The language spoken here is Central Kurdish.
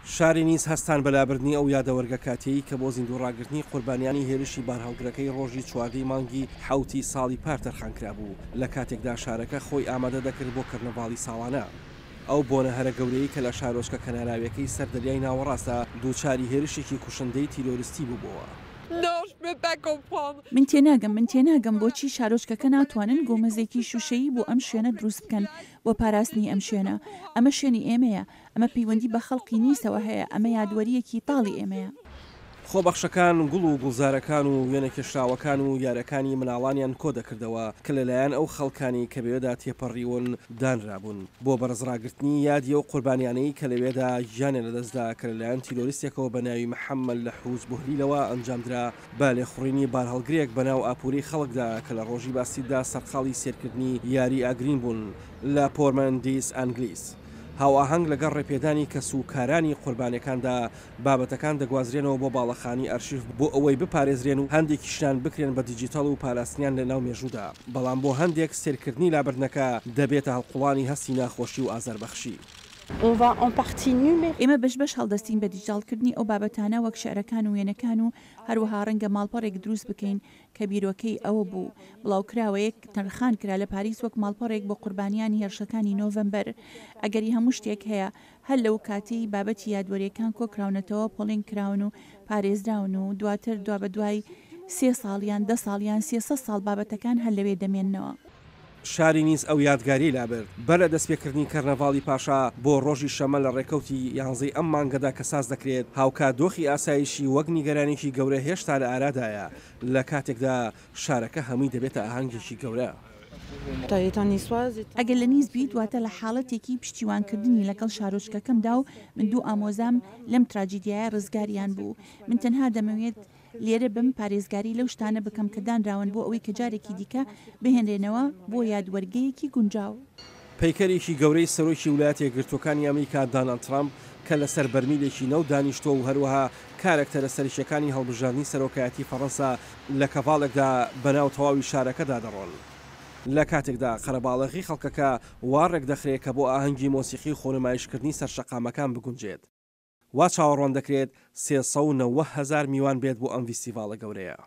شاری نیس هەستان بە لابردنی ئەو یادەوەرگە کاتییەی کە بۆ زیندووڕاگرتنی قوربانیانی هێرشی بارهەڵگرەکەی ڕۆژی چواردەی مانگی حەوتی ساڵی پار تەرخانکرابوو، لە کاتێکدا شارەکە خۆی ئامادە دەکرد بۆ کەرنەڤاڵی ساڵانە. ئەو بۆنە هەرە گەورەیەی کە لە شارۆچکە کەناراویەکەی سەر دەریای ناوەڕاستە دووچاری هێرشێکی کوشندەی تیرۆرستی بووبۆوە. من تێناگەم، من تێناگەم بۆچی شارۆچکەکە ناتوانن گۆمەزێکی شووشەیی بۆ ئەم شوێنە دروست بکەن بۆ پاراستنی ئەم شوێنە. ئەمە شوێنی ئێمەیە. ئەمە پەیوەندی بە خەڵقی نیسەوە هەیە، ئەمە یادوەرییەکی تاڵی ئێمەیە. خۆبەخشەکان گوڵ و گوڵزارەکان و وێنە کێشراوەکان و یارەکانی مناڵانیان کۆدەکردەوە کە لەلایەن ئەو خەڵکانەی کە بەوێدا تێپەڕیون دانرابوون بۆ بەرزڕاگرتنی یادی ئەو قوربانیانەی کە لەوێدا گیانیان لەدەستدا کە لەلایەن تیرۆریستێکەوە بە ناوی محەممەد لەحوج بوهلیلەوە ئەنجامدرا بە لێخوڕینی بارهەڵگرێک بەناو ئاپورەی خەڵکدا کە لە ڕۆژی باستیلدا سەرقاڵی سێرکردنی یاری ئاگرین بوون لە پۆرمەندیس ئانگلیس. هاوئاهەنگ لەگەڵ ڕێپێدانی کەس و کارانی قوربانیەکاندا بابەتەکان دەگوازرێنەوە بۆ باڵەخانی ئەرشیف بۆ ئەوەی بپارێزرێن و هەندێکیشیان بکرێن بە دیجیتەڵ و پاراستنیان لە ناو مێژوودا، بەڵام بۆ هەندێک سەیرکردنی لابردنەکە دەبێتە هەڵقوڵانی هەستی ناخۆشی و ئازاربەخشی. ئێمە بەش بەش هەڵدەستین بە دیجیتاڵکردنی ئەو بابەتانە وەک شیعرەکان و وێنەکان و هەروەها ڕەنگە ماڵپەڕێک دروست بکەین کە بیرۆکەی ئەوە بوو بڵاوکراوەیەک تەرخان کرا لە پاریس وەک ماڵپەڕێک بۆ قوربانیانی هێرشەکانی نۆڤەمبەر. ئەگەری هەموو شتێک هەیە، هەر لەو کاتەی بابەتی یادوەرییەکان کۆکراونەتەوە، پۆڵێن کراون و پارێزراون و دواتر دوابەدوای سێ ساڵ یان دە ساڵ یان 300 ساڵ بابەتەکان هەر لەوێ دەمێننەوە. شاری نیس ئەو یادگاریەی لابرد. بەر لە دەستپێکردنی کەرنەڤاڵی پاشا بۆ ڕۆژی شەممە لە ڕێکەوتی یانزەی ئەم مانگەدا کە ساز دەکرێت، هاوکات دۆخی ئاسایشی وەک نیگەرانیی گەورە هێشتا لە ئارادایە، لە کاتێکدا شارەکە هەمووی دەبێتە ئاهەنگێکی گەورە. ئەگەر لە نیس بیت، واتە لە حاڵەتێکی پشتیوانکردنی لەگەڵ شارۆچکەکەمدا و من دوو ئامۆزام لەم تراجیدیایە ڕزگاریان بوو. من تەنها دەمەوێت لێرە بم پارێزگاری لەو شتانە بکەم کە دانراون بۆ ئەوەی کە جارێکی دیکە بهێنرێنەوە بۆ یادوەرگەیەکی گونجاو. پەیکەرێکی گەورەی سەرۆکی ولایەتە یەکگرتووەکانی ئەمریکا داناڵد ترەمپ کە لەسەر بەرمیلێکی نەوت دانیشتووە و هەروەها کارەکتەرە سەرکییەکانی هەڵبژاردنی سەرۆکایەتی فەڕەنسا لە کەڤاڵێکدا بەناو تەواوی شارەکەدا دەڕۆن. لە کاتێکدا قەرەباڵغی خەڵکەکە وا ڕێکدەخرێ کە بۆ ئاهەنگی مۆسیقی و خۆنمایشکردنی سەر شەقامەکان بگونجێت. وا چاوەڕوان دەکرێت 390 هەزار میوان بێت بۆ ئەم ڤیستیڤاڵە گەورەیە.